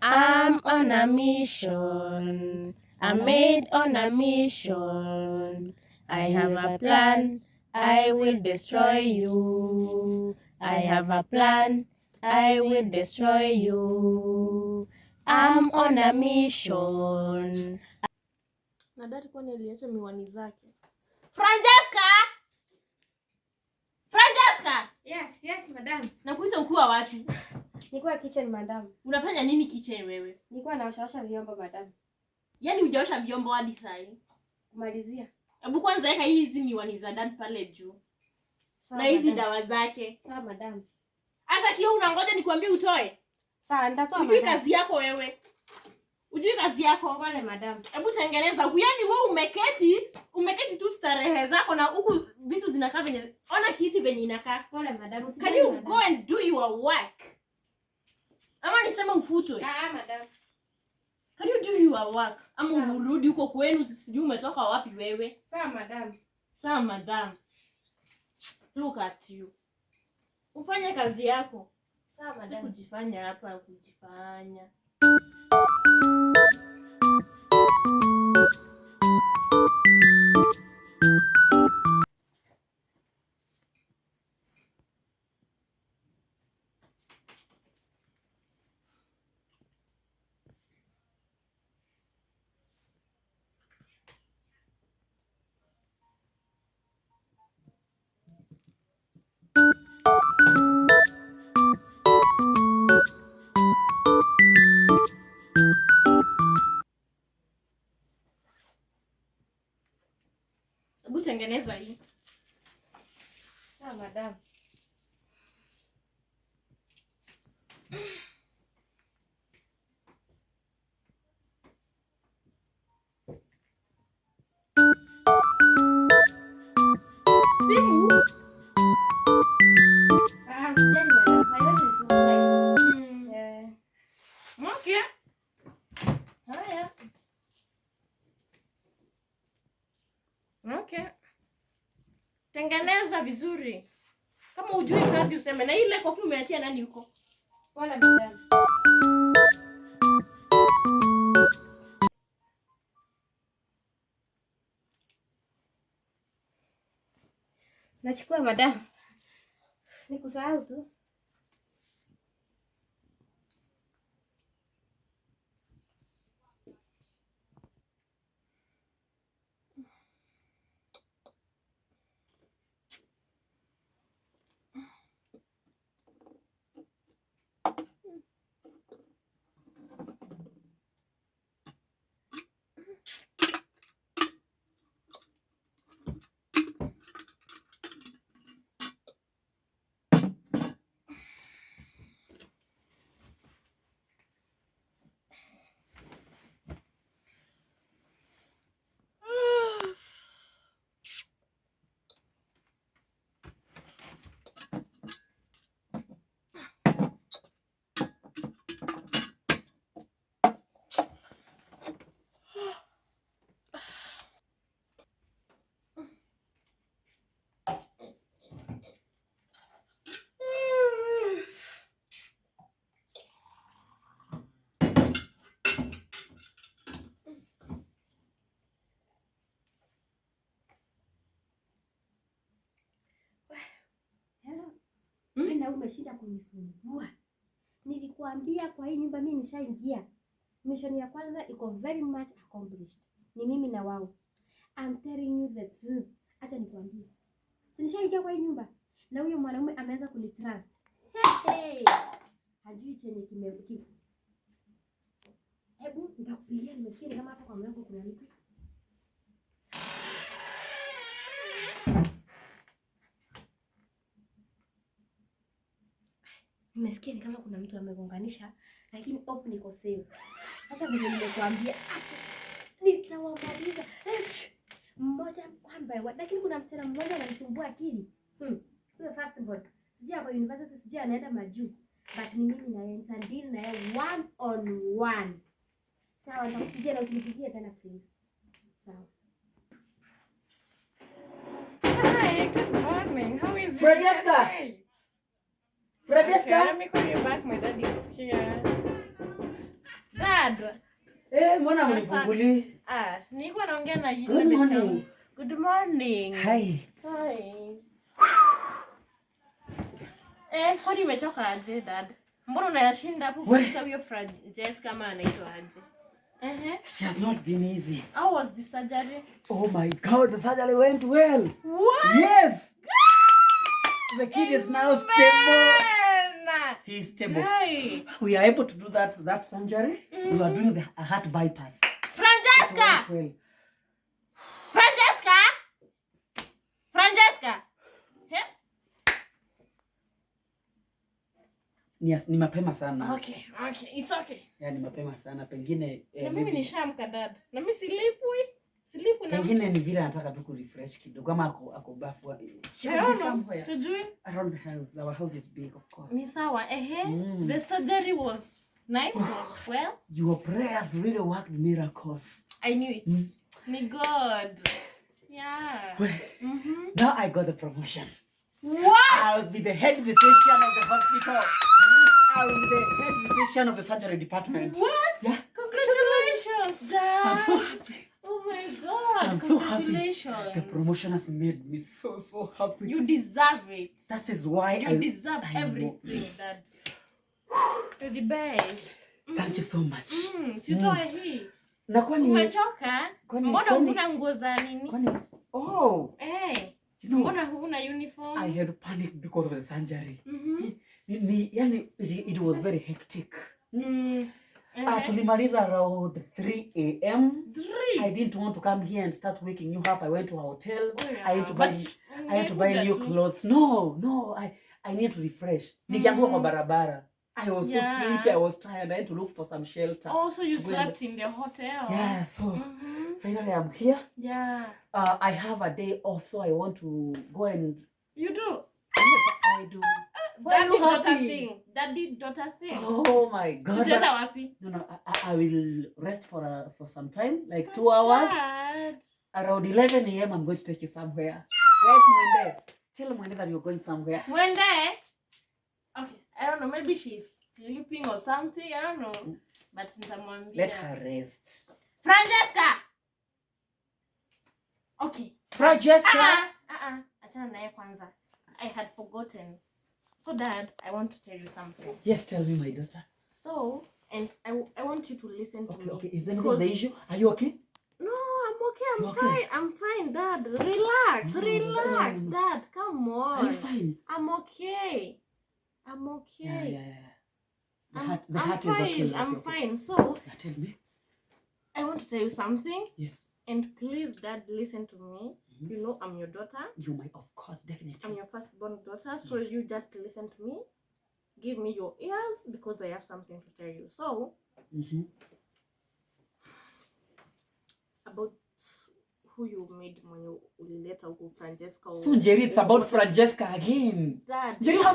I'm on a mission. I'm made on a mission. I have a plan. I will destroy you. I have a plan. I will destroy you. I'm on a mission. Na dada kwani aliacha miwani zake. Francesca! Francesca! Yes, madam. Nakuita ukiwa wapi? Nilikuwa kitchen, madam. Unafanya nini kitchen wewe? Nilikuwa naosha vyombo, madam. Yaani hujaosha vyombo hadi saa hii? Kumalizia. Hebu kwanza weka hizi miwani za dad pale juu. Sawa, na hizi madam. Dawa zake. Sawa, madam. Asa kio unangoja nikwambie utoe? Sawa, nitatoa, madam. madam. Kazi yako wewe. Ujui kazi yako? Pole, madam. Hebu tengeneza. Yaani wewe umeketi tu starehe zako na huku vitu zinakaa venye. Ona kiti venye inakaa. Pole, madam. Can you go and do your work? Ama nisema ufutwe? Madam. Can you do your work? Ama urudi huko kwenu, sijui umetoka wapi wewe? Sawa, madam. Sawa, madam. Look at you. Ufanye kazi yako. Sawa, madam. Si kujifanya hapa kujifanya. Hebu tengeneza hii. Sawa, madam. Simu? Sijali, madam. Haiwezi nisumbua. Okay. Haya. Okay. Tengeneza vizuri. Kama hujui kazi useme. Na ile kofi umeachia nani huko? Pole, madam. Nachukua, madam. Nikusahau tu. Na umeshinda kunisumbua. Nilikuambia kwa hii nyumba mimi nishaingia. Mission ya kwanza iko very much accomplished. Ni mimi na wao. I'm telling you the truth. Acha nikwambie. Si nishaingia kwa hii nyumba na huyo mwanaume ameanza kunitrust. Hey. Hajui chenye kimekifu. Hebu nitakupigia, nimesikia kama hapa kwa mlango kuna mtu. Nimesikia ni kama kuna mtu amegonganisha, lakini hope niko safe. Sasa vile nimekuambia nitawamaliza mmoja one by one, lakini kuna msichana mmoja ananisumbua akili. Huyo first born. Sijui ako university, sijui anaenda majuu. But ni mimi na yeye nitadili na yeye one on one. Sawa, nitakupigia na usinipigie tena please. Sawa. Hi, good morning. How is it? Francesca! Francesca! Okay, let me call you back. My dad is here. Dad. Mbona mnifunguli? Nilikuwa naongea na yule Good morning. Good morning. Hi. Hi. Kwani umechoka aje, Dad? Mbona unayashinda hapo kuita huyo Francesca kama anaitwa aje? She has not been easy. How was the surgery? Oh my God, the surgery went well. What? Yes. The kid is now stable. He is stable. Hey. We are able to do that surgery. We are doing a heart bypass. Francesca! Well. Francesca! Francesca! Yes, ni mapema sana. Okay, it's okay. Yeah, ni mapema sana. Pengine na mimi nishamka, Dad. Na mimi silipu na pengine ni vile nataka tu kurefresh kidogo kama ako bafu. Tujui Around the house. Our house is big, of course. Ni sawa. The surgery was nice, was well. Your prayers really worked miracles. I knew it. Ni God. Yeah. Now I got the promotion. What? I'll be the head physician of the hospital. I'll be the head physician of the surgery department. What? Yeah. Congratulations, Dad. I'm so happy. Oh my God. I'm so happy. Congratulations. The promotion has made me so happy. You deserve it. That is why you deserve everything, Dad. You're the best. Thank you so much. Sitoe hii. Na kwani umechoka? Mbona huna nguo za nini? Kwani you know, mbona huna uniform? I had panic because of the surgery. It was very hectic. Tulimaliza around 3 a.m. 3? I didn't want to come here and start waking you up. I went to a hotel. I had to buy new clothes. No, I need to refresh. Nikianguka kwa barabara. I was so sleepy. I was tired. I had to look for some shelter. Oh, so you slept in the hotel? Yeah, so finally I'm here. Yeah. I have a day off, so I want to go and... You do? Yes, I do. Daddy-daughter thing. Oh my God. No, I will rest for some time, like 2 hours. Around 11 a.m. I'm going to take you somewhere. Where's Mwende? Tell Mwende that you're going somewhere. Mwende? Okay, I don't know. Maybe she's sleeping or something. I don't know. But let her rest. Francesca! Okay. Francesca! Achana naye kwanza. I had forgotten. So, Dad, I want to tell you something. Yes, tell me, my daughter. So, and I want you to listen to me. Okay. Is anything the issue? Are you okay? No, I'm okay. I'm fine, Dad. Relax, Dad. Come on. Are you fine? I'm okay. Yeah. The fine. heart is okay. I'm fine. So, tell me. I want to tell you something. Yes. And please, Dad, listen to me. You know I'm your daughter. You might, of course, definitely. I'm your firstborn daughter, so you just listen to me. Give me your ears because I have something to tell you. So, about who you made when you ulileta huku Francesca. So, Jerry, it's about Francesca again. Dad, Jerry, how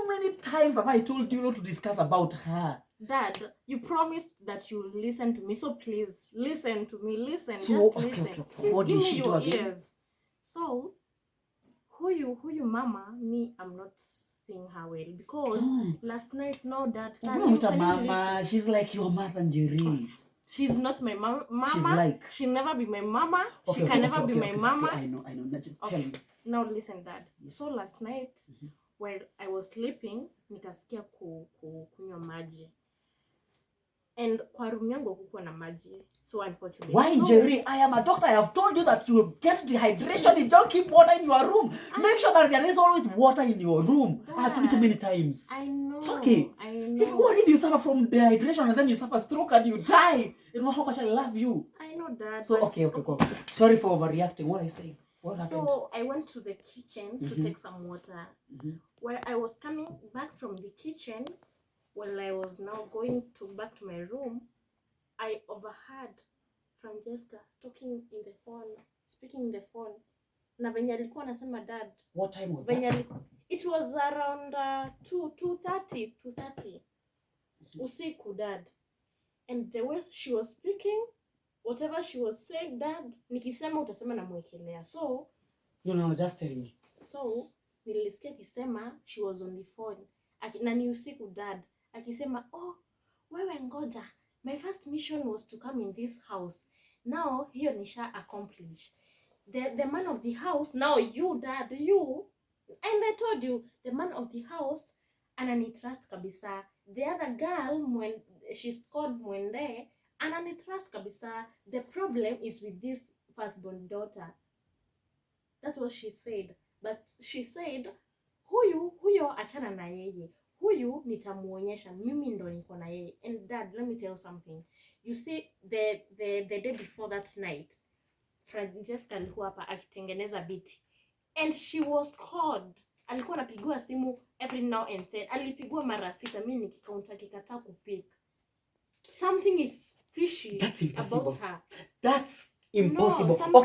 many times have I told you not to discuss about her? Dad, you promised that you listen to me, so please listen to me. Listen, so, just listen. Okay. What did she do again? Ears. So, who you mama? Me, I'm not seeing her well because last night, no, Dad. Mama, she's like your mother, Jerry. She's not my mama. She's like. She'll never be my mama. She can never be my mama. I know. Tell me. Now listen, Dad. So last night, while I was sleeping, nikasikia kunywa maji. And kwa room yangu kukuwa na maji. So unfortunately. Why, Jerry? I am a doctor. I have told you that you will get dehydration if you don't keep water in your room. Make sure that there is always water in your room. Dad, I have told you so many times. I know. It's okay. I know. If you suffer from dehydration and then you suffer stroke and you die, you know how much I love you. I know, Dad. So, okay. Cool. Sorry for overreacting. What I say? What happened? So, I went to the kitchen to take some water. While I was coming back from the kitchen, while I was now going back to my room, I overheard Francesca speaking in the phone. Na venye alikuwa anasema, Dad. What time was that? It was around 2:30 usiku, Dad. And the way she was speaking, whatever she was saying, Dad, nikisema utasema namwekelea. So, no, just tell me. So, nilisikia akisema she was on the phone. Na ni usiku, Dad. Akisema, wewe ngoja, My first mission was to come in this house. Now hiyo nisha accomplish. The man of the house, now you dad, you, and I told you, the man of the house ananitrust kabisa. The other girl, when she's called Mwende, ananitrust kabisa. The problem is with this firstborn daughter. That's what she said. But she said, huyo achana na yeye. Huyu nitamuonyesha mimi ndo niko na yeye. And dad, let me tell you something. You see, the day before that night, Francesca alikuwa hapa akitengeneza biti. And she was called. Alikuwa anapigiwa simu every now and then. Alipigwa mara 6, mimi nikikaunta kikataa kupick. Something is fishy about her. That's impossible. No,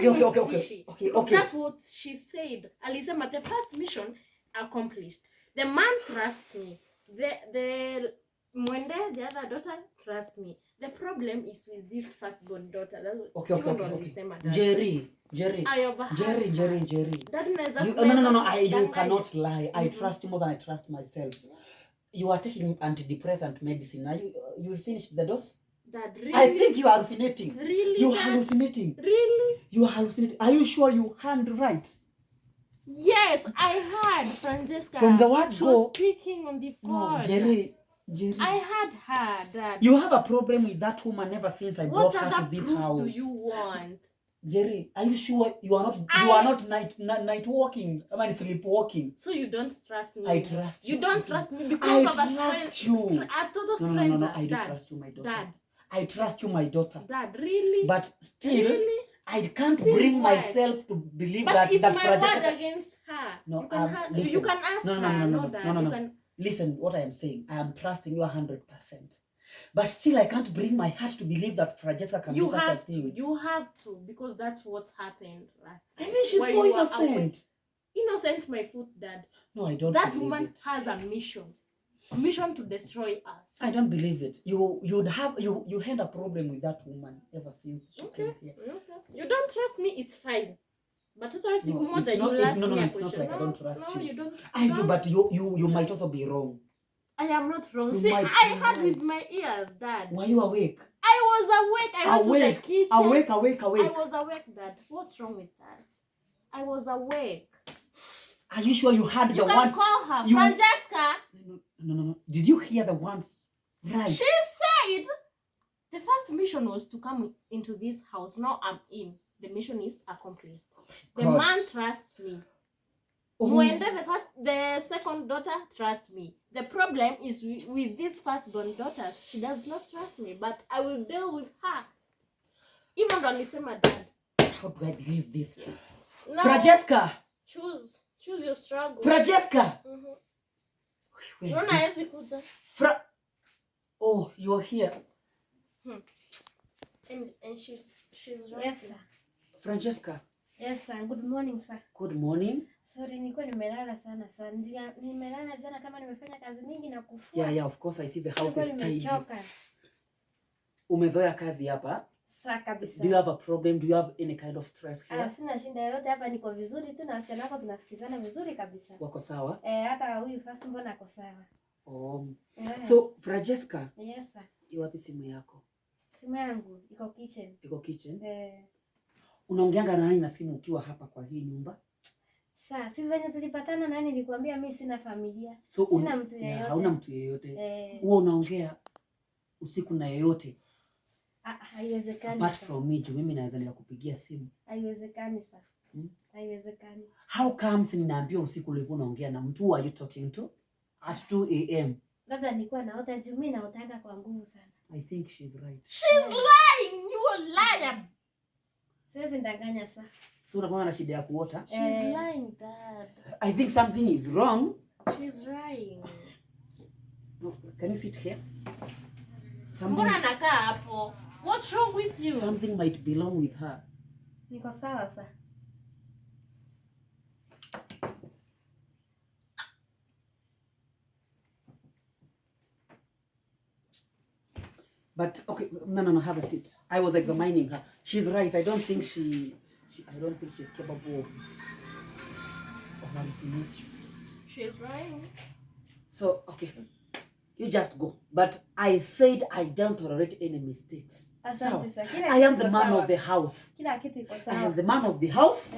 Okay. That's what she said. Alisema the first mission accomplished. The man trusts me. The Mwende, the other daughter, trust me. The problem is with this firstborn daughter. Okay. Jerry. Jerry. That you cannot lie. I trust you more than I trust myself. You are taking antidepressant medicine. Now you finished the dose? Dad, really? I think you are hallucinating. Really? You are hallucinating. Really? You are hallucinating. Are you sure you heard right? Yes, I heard Francesca. From the word she go. was speaking on the phone. No, Jerry. I heard her, Dad. You have a problem with that woman ever since I brought her to this house. What other proof do you want? Jerry, are you sure you are not night walking? I mean sleepwalking. So you don't trust me? I trust you. You don't trust me because of a total stranger. No, I do trust you, my daughter. Dad. I trust you, my daughter. Dad, really? But still, really? I can't bring myself to believe but that it's that my Francesca... word against her. No, you can ask her. No. Listen, what I am saying, I am trusting you 100%. But still, I can't bring my heart to believe that Francesca can do such a thing. You have to, because that's what's happened last time. I mean, she's so innocent. Innocent, my foot, Dad. No, I don't that believe woman it. has a mission to destroy us. I don't believe it. You had a problem with that woman ever since she came here. Okay. You don't trust me, it's fine. But it's always No, it's not like I don't trust you. You don't. I do, but you might also be wrong. I am not wrong. You See, might I be heard right. with my ears, Dad. Were you awake? I was awake. I went to the kitchen. Awake. I was awake, Dad. What's wrong with that? I was awake. Are you sure you heard the one? You can call her Francesca. No. Did you hear the ones right? She said the first mission was to come into this house. Now I'm in. The mission is accomplished. The man trusts me. Mwende, the second daughter, trusts me. The problem is with this firstborn daughter. She does not trust me, but I will deal with her. Even though I say my dad. How do I believe this? Yes. No, Francesca! Choose your struggle. Francesca! Oh, you're here. And she's right. Yes, sir. Francesca. Yes, sir. Good morning, sir. Good morning. Sorry, nilikuwa nimelala sana sana. Nimelala jana kama nimefanya kazi mingi na kufua. Yeah, of course I see the house is tidy. Nimechoka. Umezoea kazi hapa? Sawa kabisa. Do you have a problem? Do you have any kind of stress here? Sina shinda yoyote hapa, niko vizuri tu na wasichana wako tunasikizana vizuri kabisa. Wako sawa? Hata huyu first mbona ako sawa. Yeah. So, Francesca. Yes, sir. Iwapi simu yako? Simu yangu iko kitchen. Iko kitchen? Unaongeanga na nani na simu ukiwa hapa kwa hii nyumba? Sasa, si venye tulipatana na nilikwambia mimi sina familia. So, sina mtu yeyote. Hauna mtu yeyote. Wewe unaongea usiku na yeyote? Haiwezekani. Apart from me, mimi naweza nikakupigia simu. Haiwezekani sasa. Haiwezekani. How comes ninaambia usiku ulikuwa unaongea na mtu? Who are you talking to at 2 a.m? Labda nilikuwa naota juu mimi naotanga kwa nguvu sana. I think she's right. She's lying. You a liar. Siwezi ndanganya sasa. So unakuwa na shida ya kuota? She's lying, Dad. I think something is wrong. She's lying. No, can you sit here? Mbona nakaa hapo? What's wrong with you? Something might belong with her. Niko sawa sasa. But okay, no, have a seat. I was examining her. She's right. I don't think she's capable of hallucinations. She's right. So, okay. You just go. But I said I don't tolerate any mistakes. So, Asante I am the man of the house. Kila kitu iko I sawa. am the man of the house.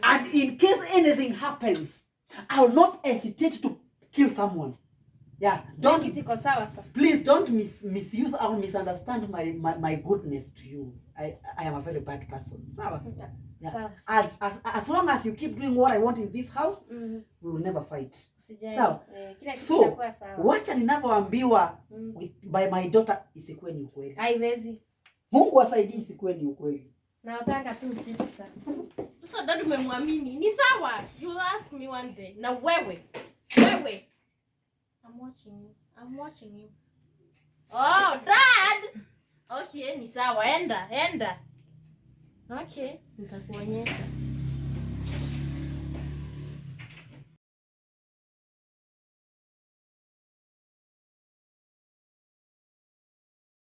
And in case anything happens, I will not hesitate to kill someone. Yeah, don't. Kitu iko sawa sasa. Please don't misuse or misunderstand my goodness to you. I am a very bad person. Sawa? Yeah. As long as you keep doing what I want in this house, we will never fight. Sawa? So, wacha ninavyoambiwa by my daughter isikuwe ni ukweli. Haiwezi. Mungu asaidie isikuwe ni ukweli. Na utanga tu usiku sana. Sasa dad umemwamini. Ni sawa. You'll ask me one day. Na wewe. I'm watching you. Oh, dad. Okay, ni sawa. Enda. Okay, nitakuonyesha.